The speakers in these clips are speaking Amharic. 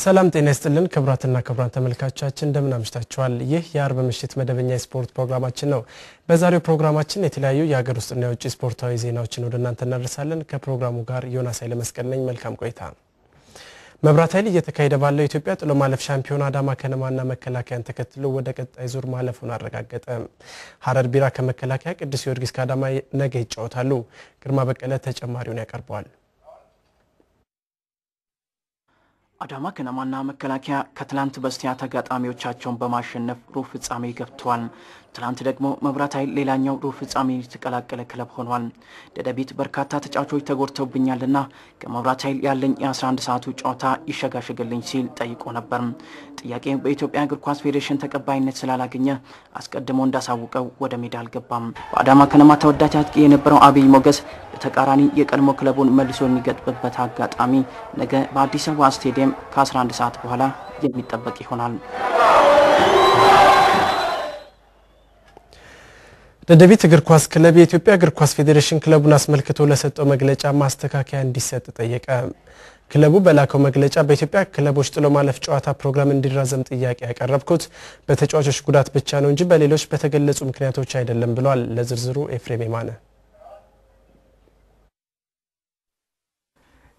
ሰላም ጤና ይስጥልን ክቡራትና ክቡራን ተመልካቾቻችን፣ እንደምን አምሽታችኋል? ይህ የአርብ ምሽት መደበኛ የስፖርት ፕሮግራማችን ነው። በዛሬው ፕሮግራማችን የተለያዩ የሀገር ውስጥና የውጭ ስፖርታዊ ዜናዎችን ወደ እናንተ እናደርሳለን። ከፕሮግራሙ ጋር ዮናስ ኃይለመስቀል ነኝ። መልካም ቆይታ። መብራት ኃይል እየተካሄደ ባለው የኢትዮጵያ ጥሎ ማለፍ ሻምፒዮና አዳማ ከነማና መከላከያን ተከትሎ ወደ ቀጣይ ዙር ማለፉን አረጋገጠ። ሀረር ቢራ ከመከላከያ፣ ቅዱስ ጊዮርጊስ ከአዳማ ነገ ይጫወታሉ። ግርማ በቀለ ተጨማሪውን ያቀርበዋል። አዳማ ከነማና መከላከያ ከትላንት በስቲያ ተጋጣሚዎቻቸውን በማሸነፍ ሩብ ፍጻሜ ገብተዋል። ትላንት ደግሞ መብራት ኃይል ሌላኛው ሩብ ፍጻሜ የተቀላቀለ ክለብ ሆኗል። ደደቢት በርካታ ተጫዋቾች ተጎድተውብኛልና ከመብራት ኃይል ያለኝ የ11 ሰዓቱ ጨዋታ ይሸጋሸግልኝ ሲል ጠይቆ ነበር። ጥያቄው በኢትዮጵያ እግር ኳስ ፌዴሬሽን ተቀባይነት ስላላገኘ አስቀድሞ እንዳሳውቀው ወደ ሜዳ አልገባም። በአዳማ ከነማ ተወዳጅ አጥቂ የነበረው አብይ ሞገስ በተቃራኒ የቀድሞ ክለቡን መልሶ የሚገጥምበት አጋጣሚ ነገ በአዲስ አበባ ስቴዲየም ከ11 ሰዓት በኋላ የሚጠበቅ ይሆናል። ደደቢት እግር ኳስ ክለብ የኢትዮጵያ እግር ኳስ ፌዴሬሽን ክለቡን አስመልክቶ ለሰጠው መግለጫ ማስተካከያ እንዲሰጥ ጠየቀ። ክለቡ በላከው መግለጫ በኢትዮጵያ ክለቦች ጥሎ ማለፍ ጨዋታ ፕሮግራም እንዲራዘም ጥያቄ ያቀረብኩት በተጫዋቾች ጉዳት ብቻ ነው እንጂ በሌሎች በተገለጹ ምክንያቶች አይደለም ብሏል። ለዝርዝሩ ኤፍሬም የማነ።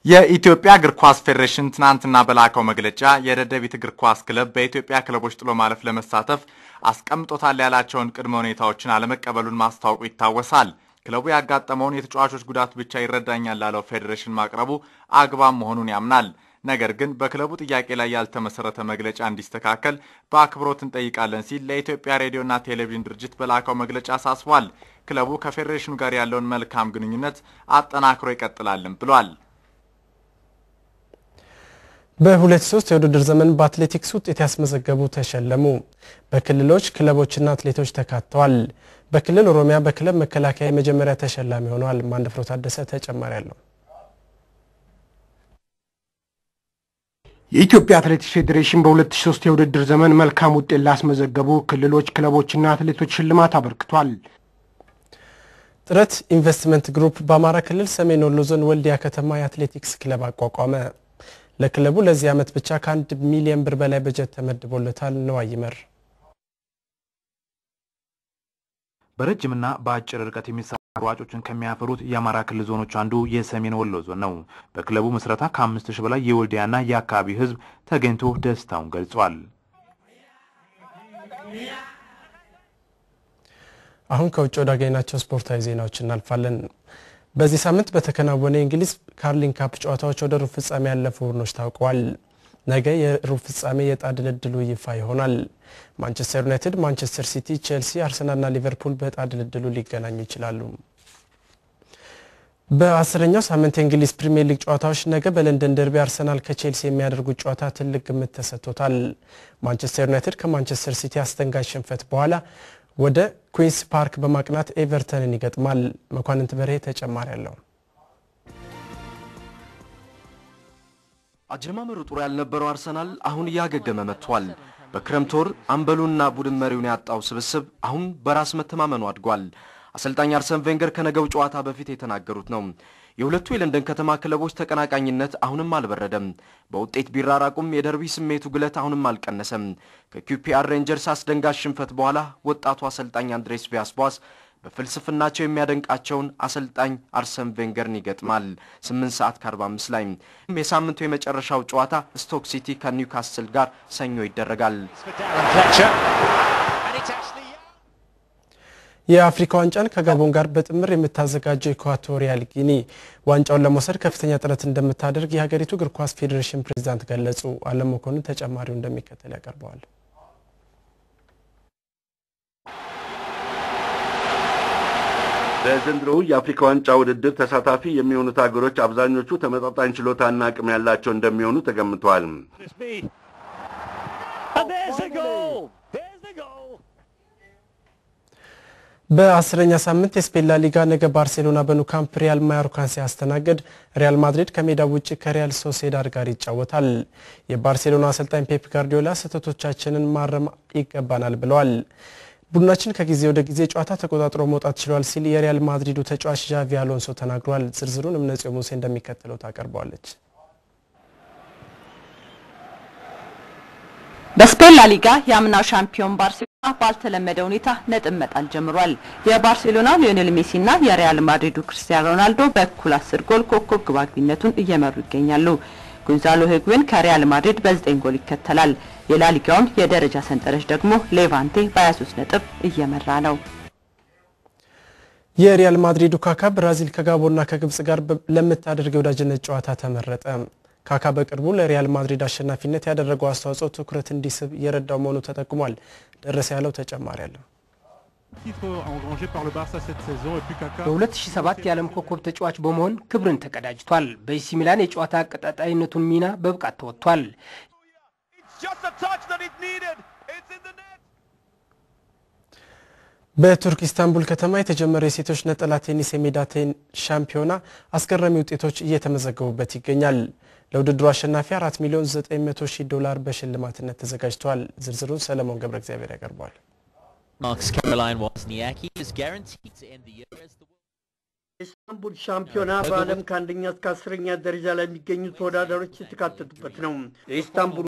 የኢትዮጵያ እግር ኳስ ፌዴሬሽን ትናንትና በላከው መግለጫ የደደቢት እግር ኳስ ክለብ በኢትዮጵያ ክለቦች ጥሎ ማለፍ ለመሳተፍ አስቀምጦታል ያላቸውን ቅድመ ሁኔታዎችን አለመቀበሉን ማስታወቁ ይታወሳል። ክለቡ ያጋጠመውን የተጫዋቾች ጉዳት ብቻ ይረዳኛል ላለው ፌዴሬሽን ማቅረቡ አግባብ መሆኑን ያምናል። ነገር ግን በክለቡ ጥያቄ ላይ ያልተመሰረተ መግለጫ እንዲስተካከል በአክብሮት እንጠይቃለን ሲል ለኢትዮጵያ ሬዲዮና ቴሌቪዥን ድርጅት በላከው መግለጫ አሳስቧል። ክለቡ ከፌዴሬሽኑ ጋር ያለውን መልካም ግንኙነት አጠናክሮ ይቀጥላልም ብሏል። በ2003 የውድድር ዘመን በአትሌቲክስ ውጤት ያስመዘገቡ ተሸለሙ። በክልሎች ክለቦችና አትሌቶች ተካተዋል። በክልል ኦሮሚያ በክለብ መከላከያ የመጀመሪያ ተሸላሚ ሆኗል። ማንደፍሮ ታደሰ ተጨማሪ አለው። የኢትዮጵያ አትሌቲክስ ፌዴሬሽን በ2003 የውድድር ዘመን መልካም ውጤት ላስመዘገቡ ክልሎች፣ ክለቦችና አትሌቶች ሽልማት አበርክቷል። ጥረት ኢንቨስትመንት ግሩፕ በአማራ ክልል ሰሜን ወሎ ዞን ወልዲያ ከተማ የአትሌቲክስ ክለብ አቋቋመ። ለክለቡ ለዚህ ዓመት ብቻ ከ1 ሚሊዮን ብር በላይ በጀት ተመድቦለታል። ነዋይ ይመር። በረጅምና በአጭር ርቀት የሚሳተፉ ሯጮችን ከሚያፈሩት የአማራ ክልል ዞኖች አንዱ የሰሜን ወሎ ዞን ነው። በክለቡ ምስረታ ከ5000 በላይ የወልዲያና የአካባቢው ሕዝብ ተገኝቶ ደስታውን ገልጿል። አሁን ከውጭ ወዳገኘናቸው ስፖርታዊ ዜናዎች እናልፋለን። በዚህ ሳምንት በተከናወነ የእንግሊዝ ካርሊንግ ካፕ ጨዋታዎች ወደ ሩብ ፍጻሜ ያለፉ ቡድኖች ታውቀዋል። ነገ የሩብ ፍጻሜ የዕጣ ድልድሉ ይፋ ይሆናል። ማንቸስተር ዩናይትድ፣ ማንቸስተር ሲቲ፣ ቼልሲ፣ አርሰናልና ሊቨርፑል በዕጣ ድልድሉ ሊገናኙ ይችላሉ። በ10ኛው ሳምንት የእንግሊዝ ፕሪምየር ሊግ ጨዋታዎች ነገ በለንደን ደርቢ አርሰናል ከቼልሲ የሚያደርጉት ጨዋታ ትልቅ ግምት ተሰጥቶታል። ማንቸስተር ዩናይትድ ከማንቸስተር ሲቲ አስደንጋጭ ሽንፈት በኋላ ወደ ኩዊንስ ፓርክ በማቅናት ኤቨርተንን ይገጥማል። መኳንንት በርሄ ተጨማሪ አለው። አጀማመሩ ጥሩ ያልነበረው አርሰናል አሁን እያገገመ መጥቷል። በክረምት ወር አምበሉና ቡድን መሪውን ያጣው ስብስብ አሁን በራስ መተማመኑ አድጓል። አሰልጣኝ አርሰን ቬንገር ከነገው ጨዋታ በፊት የተናገሩት ነው። የሁለቱ የለንደን ከተማ ክለቦች ተቀናቃኝነት አሁንም አልበረደም። በውጤት ቢራራቁም የደርቢ ስሜቱ ግለት አሁንም አልቀነሰም። ከኪውፒአር ሬንጀርስ አስደንጋጭ ሽንፈት በኋላ ወጣቱ አሰልጣኝ አንድሬስ ቪያስ ቦአስ በፍልስፍናቸው የሚያደንቃቸውን አሰልጣኝ አርሰን ቬንገርን ይገጥማል። 8 ሰዓት ከ45 ላይ። የሳምንቱ የመጨረሻው ጨዋታ ስቶክ ሲቲ ከኒውካስል ጋር ሰኞ ይደረጋል። የአፍሪካ ዋንጫን ከጋቦን ጋር በጥምር የምታዘጋጀው ኢኳቶሪያል ጊኒ ዋንጫውን ለመውሰድ ከፍተኛ ጥረት እንደምታደርግ የሀገሪቱ እግር ኳስ ፌዴሬሽን ፕሬዚዳንት ገለጹ። አለም መኮንን ተጨማሪው እንደሚከተል ያቀርበዋል። በዘንድሮው የአፍሪካ ዋንጫ ውድድር ተሳታፊ የሚሆኑት ሀገሮች አብዛኞቹ ተመጣጣኝ ችሎታና አቅም ያላቸው እንደሚሆኑ ተገምቷል። And there's the goal! There's the goal! በ10ኛ ሳምንት የስፔን ላሊጋ ነገ ባርሴሎና በኑ ካምፕ ሪያል ማዮርካን ሲያስተናግድ ሪያል ማድሪድ ከሜዳው ውጭ ከሪያል ሶሴዳድ ጋር ይጫወታል። የባርሴሎና አሰልጣኝ ፔፕ ጋርዲዮላ ስህተቶቻችንን ማረም ይገባናል ብለዋል። ቡድናችን ከጊዜ ወደ ጊዜ ጨዋታ ተቆጣጥሮ መውጣት ችሏል ሲል የሪያል ማድሪዱ ተጫዋች ዣቪ አሎንሶ ተናግሯል። ዝርዝሩን እምነጽዮን ሙሴ እንደሚከተለው ታቀርበዋለች። በስፔን ላሊጋ የአምናው ሻምፒዮን ባርሴሎና ባልተለመደ ሁኔታ ነጥብ መጣል ጀምሯል። የባርሴሎናው ሊዮኔል ሜሲና የሪያል ማድሪዱ ክርስቲያኖ ሮናልዶ በእኩል 10 ጎል ኮከብ ግብ አግቢነቱን እየመሩ ይገኛሉ። ጎንዛሎ ሂጉዌን ከሪያል ማድሪድ በ9 ጎል ይከተላል። የላሊጋውን የደረጃ ሰንጠረዥ ደግሞ ሌቫንቴ በ23 ነጥብ እየመራ ነው። የሪያል ማድሪዱ ካካ ብራዚል ከጋቦንና ከግብጽ ጋር ለምታደርገው የወዳጅነት ጨዋታ ተመረጠ። ካካ በቅርቡ ለሪያል ማድሪድ አሸናፊነት ያደረገው አስተዋጽኦ ትኩረት እንዲስብ የረዳው መሆኑ ተጠቁሟል። ደረሰ ያለው ተጨማሪ አለው። በ2007 የዓለም ኮከብ ተጫዋች በመሆን ክብርን ተቀዳጅቷል። በኤሲ ሚላን የጨዋታ አቀጣጣይነቱን ሚና በብቃት ተወጥቷል። በቱርክ ኢስታንቡል ከተማ የተጀመረው የሴቶች ነጠላ ቴኒስ የሜዳ ሻምፒዮና አስገራሚ ውጤቶች እየተመዘገቡበት ይገኛል። ለውድድሩ አሸናፊ 4 ሚሊዮን 900 ሺህ ዶላር በሽልማትነት ተዘጋጅተዋል። ዝርዝሩን ሰለሞን ገብረ እግዚአብሔር ያቀርበዋል። የኢስታንቡል ሻምፒዮና በዓለም ከአንደኛ እስከ 10ኛ ደረጃ ላይ የሚገኙ ተወዳዳሪዎች የተካተቱበት ነው። የኢስታንቡል